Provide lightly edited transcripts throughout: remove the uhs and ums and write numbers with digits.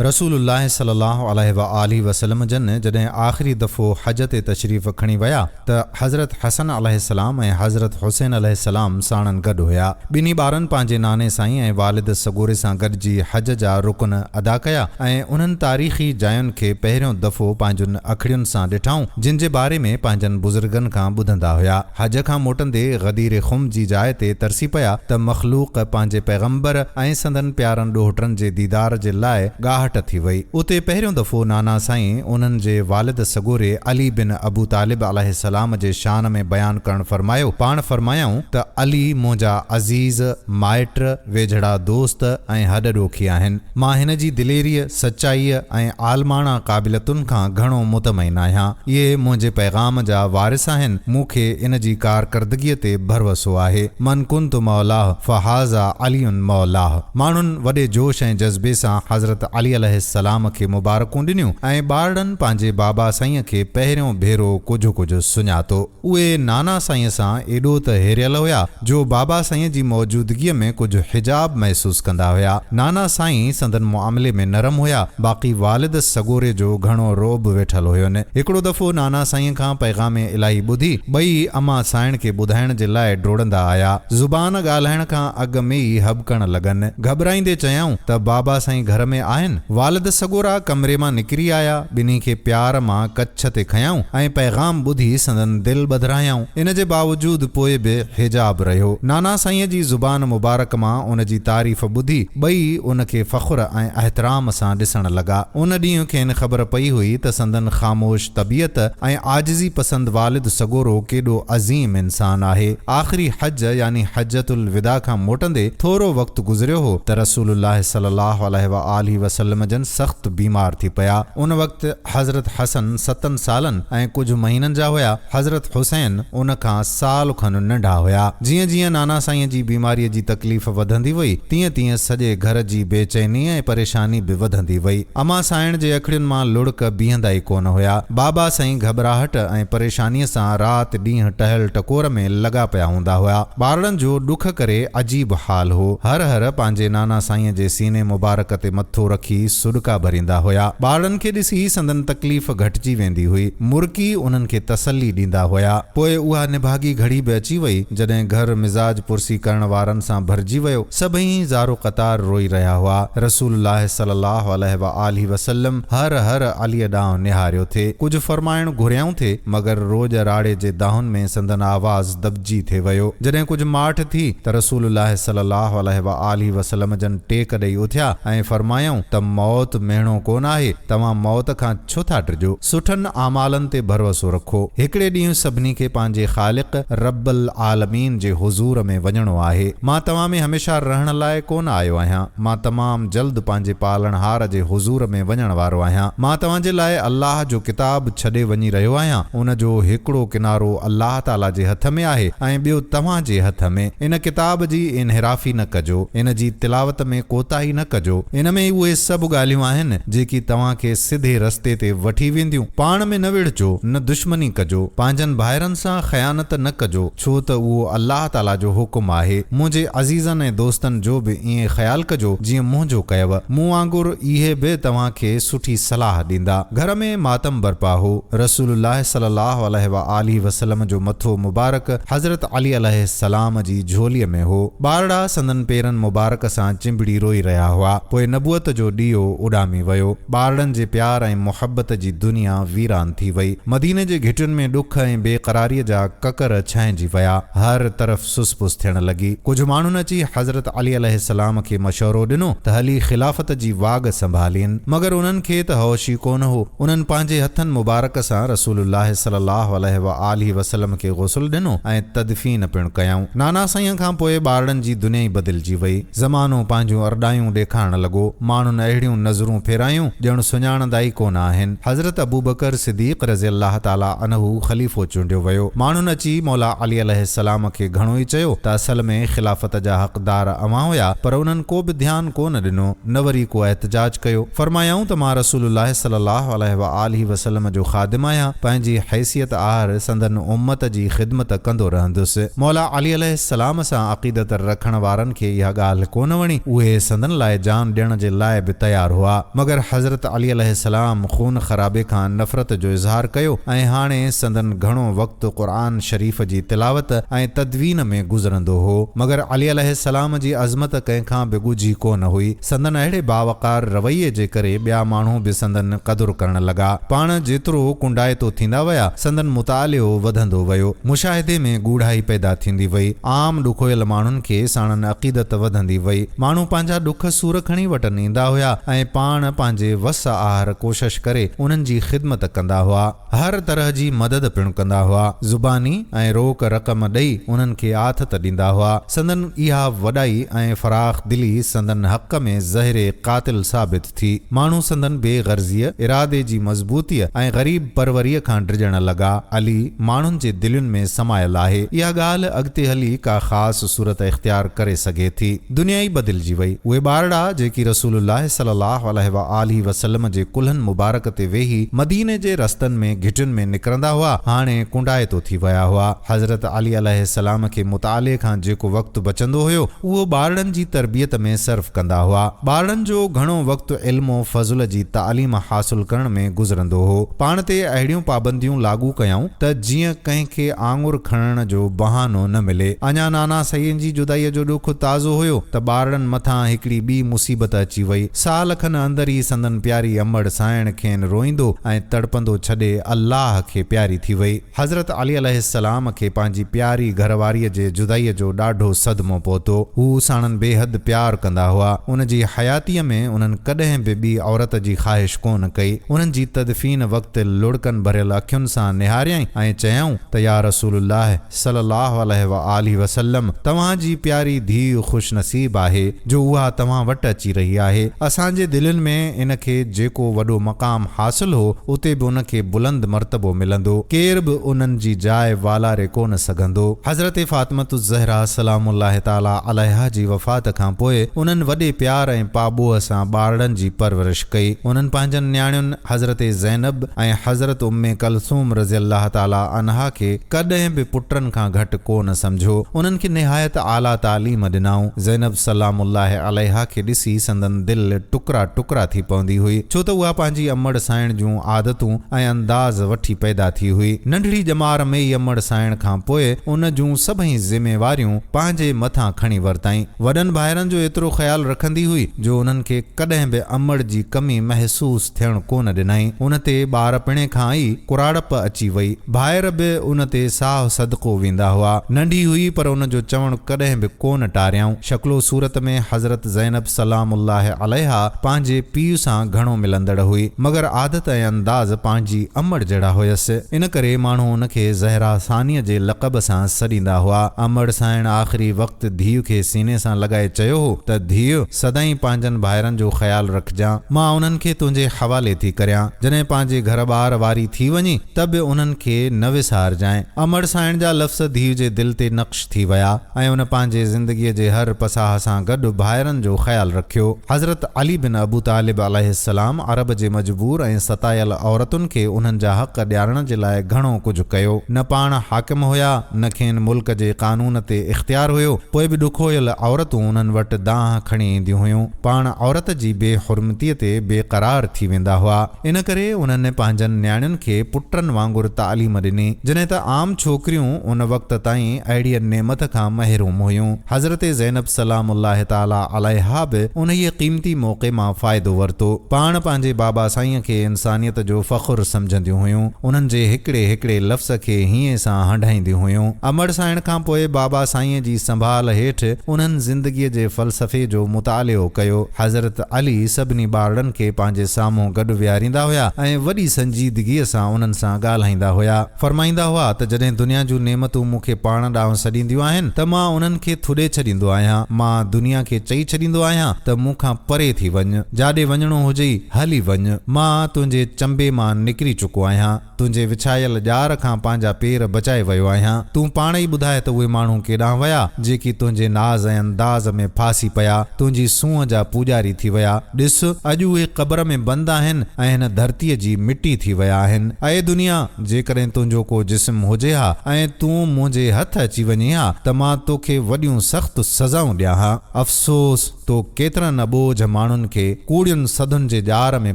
رسول الله صلي الله عليه واٰله وسلم جن جڏهن آخري دفعو حج تي تشريف کڻي ويا ته حضرت حسن عليه السلام ۽ حضرت حسين عليه السلام ساڻن گڏ هيا. ٻنهي ٻارن پنهنجي ناني سائين ۽ والد سڳوري سان گڏجي حج جا رڪن ادا ڪيا ۽ انهن تاريخي جاين کي پهريون دفعو پنهنجن اکڙين سان ڏٺائون جن جي باري ۾ پنهنجن بزرگن کان ٻڌندا هيا. حج کان موٽندي غدير خم جي جاء تي ترسي پيا ته مخلوق پنهنجي پيغمبر ۽ سندن پيارن ڏوهٽن جي ديدار جي لاء ڳاهٽ ٿي وئي. اتي پهريون دفعو نانا سائين انهن جي والد سڳوري علي بن ابو طالب عليه السلام جي شان ۾ بيان ڪرڻ فرمايو، پاڻ فرمايائون ته علي منهنجا عزيز، مائٽ، ويجهڙا دوست ۽ هڏ ڏوکي آهن. مان هن جي دليريء، سچائيء ۽ عالماڻا قابليتن کان گهڻو مطمئن آهيان. اهي منهنجي پيغام جا وارث آهن، مون کي ان جي ڪارڪردگيء تي ڀروسو آهي. من ڪنت مولاه فهذا علي مولاه. ماڻهن وڏي جوش ۽ جذبي سان حضرت علي عليه السلام کي مبارڪون ڏنيون ۽ ٻارڙن پنهنجي بابا سائينء کي پهريون ڀيرو ڪجهه ڪجهه سڃاتو. اهي نانا سائينء سان ايڏو ته هيريل هيا جو بابا سائينء جي موجودگيء ۾ ڪجهه حجاب محسوس ڪندا هيا. نانا سائين سندن معاملي ۾ نرم هيا، باقي والد سڳوري جو گهڻو رعب ويٺل هين. هڪڙو دفعو نانا سائينء کان پيغام الاهي ٻڌي، ٻئي امان سائڻ کي ٻڌائڻ جي لاء ڊوڙندا آيا. زبان ڳالهائڻ کان اڳ ۾ ئي هٻڪڻ لڳن. گهٻرائيندي چيائون ته بابا سائين گهر ۾ آهن؟ والد سڳورا ڪمري مان نڪري آيا. ٻنهي کي پيار مان ڪڇ تي کنيائون ۽ پيغام ٻڌي سندن دل ٻڌرايائون. ان جي باوجود پوء به حجاب رهيو. نانا سائينء جي زبان مبارڪ مان ان جي تعريف ٻڌي ٻئي ان کي فخر ۽ احترام سان ڏسڻ لڳا. ان ڏينهن کين خبر پئي هئي ته سندن خاموش طبيعت ۽ عاجزي پسند والد سڳورو ڪيڏو عظيم انسان آهي. آخري حج يعني حجة الوداع کان موٽندي ٿورو وقت گذريو هو ته رسول الله صلي الله عليه واٰله وسلم جن سخت بيمار ٿي پيا. ان وقت حضرت حسن ستن سالن ۽ ڪجهه مهينن جا هيا. حضرت حسين ان کان سال کن ننڍا هيا. جيئن جيئن نانا سائينء جي بيماريء جي تڪليف وڌندي وئي، تيئن تيئن سڄي گهر جي بيچيني ۽ پريشاني به وڌندي وئي. امان سائڻ جي اکڙين مان لڙڪ بيهندا ئي ڪونه هيا. بابا سائين گهٻراهٽ ۽ پريشانيء سان رات ڏينهن ٽهل ٽڪور ۾ لڳا پيا هوندا هيا. ٻارڙن جو ڏک ڪري عجيب حال هو. هر هر پنهنجي نانا سائينء جي سيني مبارڪ تي مٿو رکي سڏڪا ڀريندا هيا. ٻارڙن کي ڏسي سندن تڪليف گهٽجي ويندي هئي. مرڪي انهن کي تسلي ڏيندا هيا. پوء اها نڀاڳي گهڙي به اچي وئي، جڏهن گهر مزاج پرسي ڪرڻ وارن سان ڀرجي ويو. سڀئي زار و قطار روئي رهيا هئا. رسول الله صلي الله عليه واٰله وسلم هر هر عليء ڏانهن نهاريو ٿي. ڪجهه فرمائڻ گهريائون ٿي، مگر روڄ راڙي جي دانهن ۾ سندن آواز دٻجي ٿي ويو. جڏهن ڪجهه ماٺ ٿي ته رسول الله صلي الله عليه واٰله وسلم جن ٽيڪ ڏئي اٿيا ۽ فرمايائون ته موت مهڻو ڪونه آهي، توهان موت کان ڇو ٿا ڊڄو؟ سٺن اعمالن تي ڀروسو رکو. هڪڙي ڏينهن سڀني کي پنهنجي خالق رب العالمين جي حضور ۾ وڃڻو آهي. مان توهان ۾ هميشه رهڻ لاء ڪونه آيو آهيان. مان تمام جلد پنهنجي پالڻهار جي حضور ۾ وڃڻ وارو آهيان. مان توهان جي لاء الله جو ڪتاب ڇڏي وڃي رهيو آهيان. ان جو هڪڙو ڪنارو الله تعاليٰ جي هٿ ۾ آهي ۽ ٻيو توهان جي هٿ ۾. ان ڪتاب جي انحرافي نه ڪجو. ان جي تلاوت ۾ ڪوتاهي نه ڪجو. ان ۾ اهي سڀ ڳالهيون آهن، جيڪي توهان کي سڌي رستي تي وٺي وينديون. پاڻ ۾ نه وڙهجو، نه دشمني ڪجو. پنهنجن ڀائرن سان خيانت نه ڪجو، ڇو ته اهو الله تعاليٰ جو حڪم آهي. منهنجي عزيزن ۽ دوستن جو به ائين خيال ڪجو، جيئن منهنجو ڪيو. مون وانگر اهي به توهان کي سٺي صلاح ڏيندا. گهر ۾ ماتم برپا هو. رسول الله صلي الله عليه واٰله وسلم جو مٿو مبارڪ حضرت علي عليه السلام جي جهوليء ۾ هو. ٻارڙا سندن پيرن مبارڪ سان چنبڙي روئي رهيا هئا. پوء نبوت جو ڏيئو اڏامي ويو. ٻارڙن جي پيار ۽ محبت جي دنيا ويران ٿي وئي. مديني جي گهٽين ۾ ڏک ۽ بي قراريء جا ڪڪر ڇانئجي ويا. هر طرف سس پس ٿيڻ لڳي. ڪجهه ماڻهن اچي حضرت علي عليه السلام کي مشورو ڏنو ته هلي خلافت جي واڳ سنڀالين. مگر انهن کي ته هوش ئي ڪونه هو. انهن پنهنجي هٿن مبارڪ سان رسول الله صلي الله عليه واٰله وسلم کي غسل ڏنو ۽ تدفين پڻ ڪيائون. نانا سائينء کان پوء ٻارڙن جي دنيا ئي بدلجي وئي. زمانو پنهنجون ارڏايون ڏيکارڻ لڳو. ماڻهن اهڙيون نظرون ڦيرايون ڄڻ سڃاڻندا ئي ڪونه آهن. حضرت ابوبڪر صديق رضي الله تعالٰي عنه خليفو چونڊيو ويو. ماڻهن اچي مولا علي عليه السلام کي گهڻو ئي چيو ته اصل ۾ خلافت جا حقدار اوهان هيا پر انهن ڪو به ڌيان ڪونه ڏنو نه وري ڪو احتجاج ڪيو. فرمايائون ته مان رسول الله صلي الله عليه واٰله وسلم جو خادم آهيان پنهنجي حيثيت آهر سندن امت جي خدمت ڪندو رهندس. مولا علي عليه السلام سان عقيدت رکڻ وارن کي اها ڳالهه ڪونه وڻي، اهي سندن لاء جان ڏيڻ جي لاء به تيار هئا، مگر حضرت علي عليه السلام خون خرابي کان نفرت جو اظهار ڪيو ۽ هاڻي سندن گهڻو وقت قرآن شريف جي تلاوت ۽ تدوين ۾ گذرندو هو. مگر علي عليه السلام جي عظمت ڪنهن کان به ڳجهي ڪونه هئي. سندن اهڙي باوقار رويي جي ڪري ٻيا ماڻهو به سندن قدر ڪرڻ لڳا. پاڻ جيترو ڪنڊائتو ٿيندا ويا، سندن مطالعو وڌندو ويو. مشاهدي ۾ ڳوڙهائي پيدا ٿيندي وئي. عام ڏکويل ماڻهن کي ساڻن عقيدت وڌندي وئي. ماڻهو پنهنجا ڏک سور کڻي وٽن ايندا هيا ۽ پاڻ پنهنجي وس آهر ڪوشش ڪري انهن جي خدمت ڪندا هئا. هر طرح جي مدد پڻ ڪندا هئا. زباني ۽ روڪ رقم ڏئي انهن کي آٿت ڏيندا هئا. سندن اها وڏائي ۽ فراخ دلي سندن حق ۾ زهر قاتل ثابت ٿي. ماڻهو سندن بي غرضيء، ارادي جي مضبوطيء ۽ غريب پروريء کان ڊڄڻ لڳا. علي ماڻهن جي دلين ۾ سمايل آهي. اها ڳالهه اڳتي هلي ڪا خاص صورت اختيار ڪري سگهي ٿي. دنيا ئي بدلجي وئي. اهي ٻارڙا جيڪي رسول الله صلي الله عليه واٰله وسلم جي ڪلهن مبارڪ تي ويهي مديني جي رستن ۾ گهٽين ۾ نڪرندا هئا، هاڻي ڪنڊائتو ٿي ويا هئا. حضرت علي عليه السلام کي مطالعي کان جيڪو وقت بچندو هيو، اهو ٻارڙن جي تربيت ۾ صرف ڪندا هئا. ٻارڙن جو گهڻو وقت علم و فضل جي تعليم حاصل ڪرڻ ۾ گذرندو هو. پاڻ تي اهڙيون پابنديون لاڳو ڪيائون ته جيئن ڪنهن کي آڱر کڻڻ جو بهانو نه ملي. اڃا نانا سائين جي جدائيء جو ڏک تازو هيو ته ٻارڙن مٿان هڪڙي ٻي مصيبت اچي وئي. سال کن اندر ئي سندن پياري امڙ سانئڻ کين روئيندو ۽ تڙپندو ڇڏي الله کي پياري ٿي وئي. حضرت علي عليه السلام کي پنهنجي پياري گهر واريء جي جدائيء جو ڏاڍو صدمو پهتو. هو ساڻن بيحد پيار ڪندا هئا. ان جي حياتيء ۾ انهن ڪڏهن به ٻي عورت جي خواهش ڪونه ڪئي. انهن جي تدفين وقت لڙڪن ڀريل اکين سان نهاريائين ۽ چيائون ته يا رسول الله صلي الله عليه واٰله وسلم توهان جي پياري ڌيء خوش نصيب آهي جو اها توهان وٽ اچي رهي آهي. اسان جي دلين ۾ ان کي جيڪو وڏو مقام حاصل هو اتي به ان کي بلند مرتبو ملندو. ڪير به انهن جي جاء والاري ڪونه سگهندو. حضرت فاطمة الزهراء سلام الله تعالٰي عليها جي وفات کان پوء انهن وڏي پيار ۽ پاٻوهه سان ٻارڙن جي پرورش ڪئي. انهن پنهنجن نياڻين حضرت زينب ۽ حضرت ام ڪلثوم رضي الله تعالٰي عنها کي ڪڏهن به پٽن کان گهٽ ڪو نه سمجهيو. انهن کي نهايت اعليٰ تعليم ڏنائون. زينب سلام الله عليها کي ڏسي سندن دل ٽڪرا ٽڪرا ٿي پوندي هئي، ڇو ته اها پنهنجي امڙ سائڻ جون عادتون ۽ انداز وٺي پيدا ٿي هئي. ننڍڙي ڄمار ۾ ئي امڙ سائڻ کان پوء ان جون سڀئي ذميواريون پنهنجي مٿان کڻي ورتائين. وڏن ڀائرن جو ايترو خيال رکندي هئي جو انهن کي ڪڏهن به امڙ جي ڪمي محسوس ٿيڻ ڪونه ڏنائين. ان تي ٻارپڻي کان ئي ڪراڙپ اچي وئي. ڀائر به ان تي ساهه صدقو ويندا هئا. ننڍي هئي پر ان جو چوڻ ڪڏهن به ڪونه ٽاريائون. شڪل و صورت ۾ حضرت زينب سلام الله عليها پنهنجي پيء سان گهڻو ملندڙ هئي. مگر عادت ۽ انداز پنهنجي امڙ جهڙا هيس. ان ڪري ماڻهو ان کي زهرا ثانيء جي لقب سان سڏيندا هئا. امڙ سائڻ آخري وقت ڌيء کي سيني سان لڳائي چيو هو ته ڌيء! سدائين پنهنجن ڀائرن جو خيال رکجان. مان انهن کي تنهنجي حوالي ٿي ڪريان. جڏهن پنهنجي گهر ٻار واري ٿي وڃين ته به انهن کي نه وسارجانء. امڙ سائڻ جا لفظ ڌيء جي دل تي نقش ٿي ويا ۽ ان پنهنجي زندگيء جي هر پساهه سان گڏ ڀائرن جو خيال رکيو. حضرت علي بن ابو طالب عليه السلام عرب جي مجبور ۽ ستايل عورتن کي انهن جا حق ڏيارڻ جي لاء گهڻو ڪجهه ڪيو. نه پاڻ حاڪم هيا، نه کين ملڪ جي قانون تي اختيار هيو، پوء به ڏکويل عورتون انهن وٽ دانهن کڻي اينديون هيون. پاڻ عورت جي بي حرمتيء تي بي قرار ٿي ويندا هئا. ان ڪري انهن پنهنجن نياڻين کي پٽن وانگر تعليم ڏني. جڏهن ته عام ڇوڪريون ان وقت تائين اهڙيء نعمت کان محروم هيون. حضرت زينب سلام الله تعاليٰ عليها به انهيء قيمتي موقعي مان فائدو ورتو. پاڻ پنهنجي بابا سائينء کي انسانيت جو فخر سمجهنديون هيون. انهن جي هڪڙي هڪڙي لفظ کي هينئين سان هنڍائينديون هيون. امڙ سائڻ کان پوء بابا سائينء جي سنڀال هيٺ انهن زندگيء جي فلسفي جو مطالعو ڪيو. حضرت علي سڀني ٻارڙن کي پنهنجي سامهون گڏ ويهاريندا هيا ۽ وڏي سنجيدگيء سان انهن سان ڳالهائيندا هيا. فرمائيندا هئا ته جڏهن دنيا جون نعمتون مون کي پاڻ ڏانهن سڏينديون آهن ته مان انهن کي ٿڏي ڇڏيندو آهيان. مان دنيا کي چئي ڇڏيندو آهيان ته مون کان پري ٿي وڃ. جاڏي وڃڻو هجئي هلي وڃ. مان تنهنجي چنبي مان نڪري چڪو آهيان. تنهنجي وڇايل ڄار کان پنهنجا پير بچائي ويو آهيان. تون پاڻ ئي ٻڌاء ته اهي ماڻهو ڪيڏانهن ويا، جيڪي تنهنجي ناز ۽ انداز ۾ ڦاسي پيا، تنهنجي سونهن جا پوڄاري ٿي ويا. ڏس، اڄ اهي قبر ۾ بند آهن ۽ هن ڌرتيء جي مٽي ٿي ويا آهن. اي دنيا! جيڪڏهن تنهنجو ڪو جسم هجي ها ۽ تون منهنجي هٿ اچي وڃين ها ته مان توکي وڏيون سخت سزائون ڏيان ها. افسوس! تو ڪيترن اٻوجهه ماڻهن کي ڪوڙين سڌن جي ڄار ۾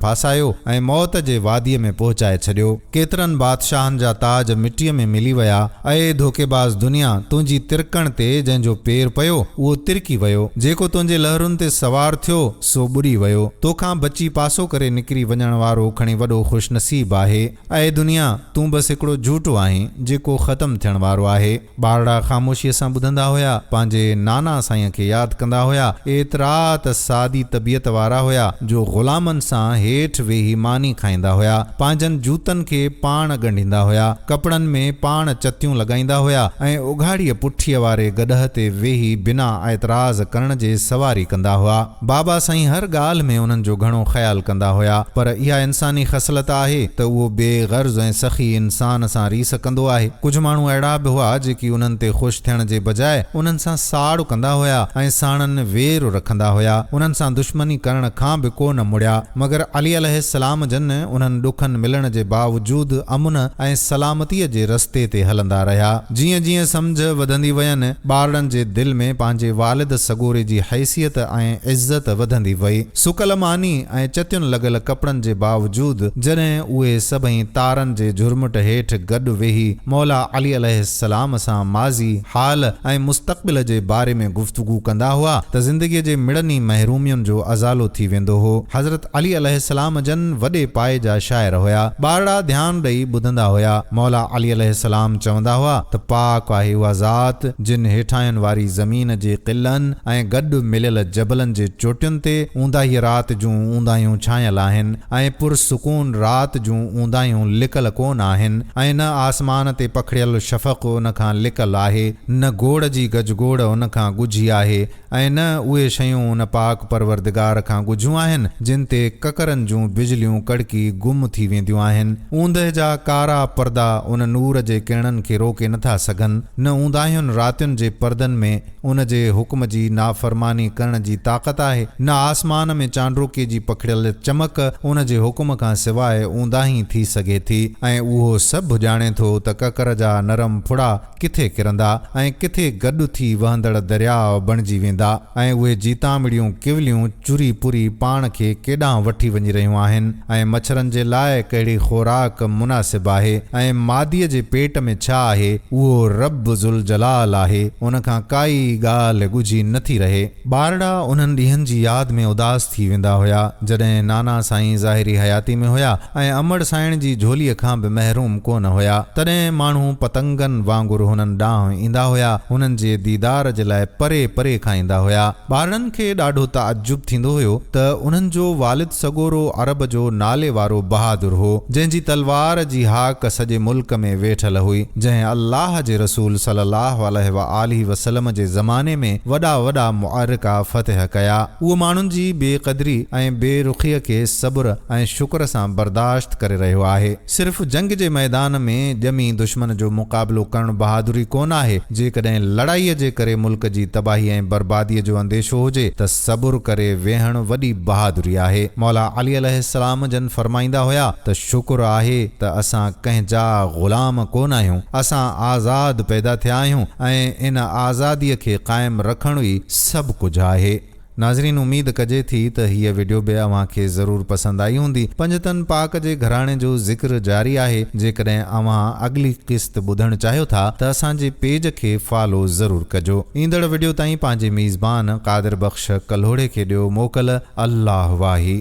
ڦاسايو ۽ موت جي واديء ۾ پهچائي ڇڏيو. ڪيترن بادشاهن جا تاج مٽيء ۾ ملي ويا. اي ڌوڪيباز دنيا! تنهنجي ترڪڻ تي جنهن جو پير پيو، اهو ترڪي ويو. جيڪو تنهنجي لهرن تي سوار ٿيو، سو ٻڏي ويو. توکان بچي پاسو ڪري نڪري وڃڻ وارو کڻي وڏو خوشنصيب آهي. اي دنيا! تون بس هڪڙو جهوٽو آهين، جيڪو ختم ٿيڻ وارو آهي. ٻارڙا خاموشيء سان ٻڌندا هيا، پنهنجي نانا سائينء کي ياد ڪندا هيا. ايترا ته سادي طبيعت وارا هيا، جو غلامن سان هيٺ ويهي ماني کائيندا هيا. پنهنجن جوتن کي پاڻ ڳنڍيندا هيا. ڪپڙن ۾ پاڻ چتيون لڳائيندا هيا ۽ اگهاڙيء پٺيء واري گڏهه تي ويهي بنا اعتراض ڪرڻ جي سواري ڪندا هئا. بابا سائين هر ڳالهه ۾ انهن جو گهڻو خيال ڪندا هيا، پر اها انساني خصلت آهي ته اهو بي غرض ۽ سخي انسان سان ريس ڪندو آهي. ڪجهه ماڻهو اهڙا به هئا جيڪي انهن تي خوش ٿيڻ جي بجاء انهن سان ساڙ ڪندا هيا ۽ ساڻن وير رکندا هيا. انهن سان دشمني ڪرڻ کان به ڪو نه مڙيا. مگر علي عليه السلام جن انهن ڏکن ملڻ جي باوجود امن ۽ سلامتيء جي رستي تي هلندا رهيا. جيئن جيئن سمجهه وڌندي وين، ٻارڙن جي دل ۾ پنهنجي والد سڳوري جي حيثيت ۽ عزت وڌندي وئي. سڪل ماني ۽ چتين لڳل ڪپڙن جي باوجود جڏهن اهي سڀئي تارن جي جهرمٽ هيٺ گڏ ويهي مولا علي عليه السلام سان ماضي، حال ۽ مستقبل جي باري ۾ گفتگو ڪندا هئا ته زندگي جي مڙني محرومين جو ازالو ٿي ويندو هو. حضرت علي عليه السلام جن وڏي پائي جا شاعر هيا. ٻارڙا ڌيان ڏئي ٻڌندا هيا. مولا علي عليه السلام چوندا هئا ته پاڪ آهي اها ذات جن هيٺاهين واري زمين جي قلعن ۽ گڏ مليل جبلن جي چوٽين تي اونداهيء رات جون اونداهيون ڇانيل آهن ۽ پرسڪون رات جون اونداهيون لڪل ڪونه آهن ۽ نه آسمان تي پکڙيل شفق ان کان لڪل آهي نه گوڙ جي گجگوڙ ان کان ڳجهي آهي ۽ نه اهي شيون ان پاڪ پروردگار کان ڳجهيون آهن، جن تي ڪڪرن جون بجليون ڪڙڪي گم ٿي وينديون آهن. اوندهه جا ڪارا پردا ان نور جي ڪرڻن کي روڪي نٿا سگهن، نه اونداهين راتين جي پردن ۾ ان جي حڪم جي نافرماني ڪرڻ جي طاقت آهي، نه آسمان ۾ چانڊوڪي جي پکڙيل چمڪ ان جي حڪم کان سواء اونداهين ٿي سگهي ٿي ۽ اهو سڀ ڄاڻي ٿو ته ڪڪر جا نرم ڦڙا ڪٿي ڪرندا ۽ ڪٿي گڏ ٿي وهندڙ درياء بڻجي ويندا ۽ اهي جيتامڙيون ڪوليون چري پري پاڻ کي ڪيڏانهن وٺي وڃي رهيون آهن ۽ مڇرن جي لاء ڪهڙي خوراڪ مناسب آهي ۽ ماديء جي پيٽ ۾ ڇا آهي، اهو رب ذوالجلال آهي، ان کان ڪائي ڳالهه ڳجهي نه ٿي رهي. ٻارڙا انهن ڏينهن جي ياد ۾ اداس ٿي ويندا هيا، جڏهن نانا سائين ظاهري حياتي ۾ هيا ۽ امڙ سائڻ جي جهوليء کان به محروم ڪونه هيا. تڏهن ماڻهو پتنگن وانگر هنن ڏانهن ايندا هيا، هنن جي ديدار جي لاء پري پري کان ايندا هيا. ٻارڙن کي ڏاڍو تعجب ٿيندو هيو ته انهن جو والد سڳورو عرب جو نالي وارو بهادر هو، جنهن جي تلوار جي هاڪ سڄي ملڪ ۾ ويٺل هئي، جنهن الله جي رسول صلي الله عليه وآله وسلم جي زماني ۾ وڏا وڏا معرڪا فتح ڪيا. اهو ماڻهن جي بي قدري ۽ بي رخيء کي صبر ۽ شڪر سان برداشت ڪري رهيو آهي. صرف جنگ جي ميدان ۾ ڄمي دشمن جو مقابلو ڪرڻ بهادري ڪونه آهي. جيڪڏهن لڙائيء جي ڪري ملڪ جي تباهي ۽ برباديء جو انديشو هجي ته صبر ڪري ويهڻ وڏي بهادري آهي. مولا علي عليه السلام جن فرمائيندا هيا ته شڪر آهي ته اسان ڪنهن جا غلام ڪونه آهيون، اسان آزاد پيدا ٿيا آهيون ۽ ان آزاديء کي قائم رکڻ ئي سڀ ڪجهه آهي. ناظرين اميد ڪجي ٿي ته هيء وڊيو به اوهان کي ضرور پسند آئي هوندي. پنجتن پاڪ جي گهراڻي جو ذڪر جاري آهي جيڪڏهن اوهان اڳلي قسط ٻڌڻ چاهيو ٿا ته اسان جي پيج کي فالو ضرور ڪجو. ايندڙ وڊيو تائين پنهنجي ميزبان قادر بخش ڪلهوڙي کي ڏيو موڪل الله واهي.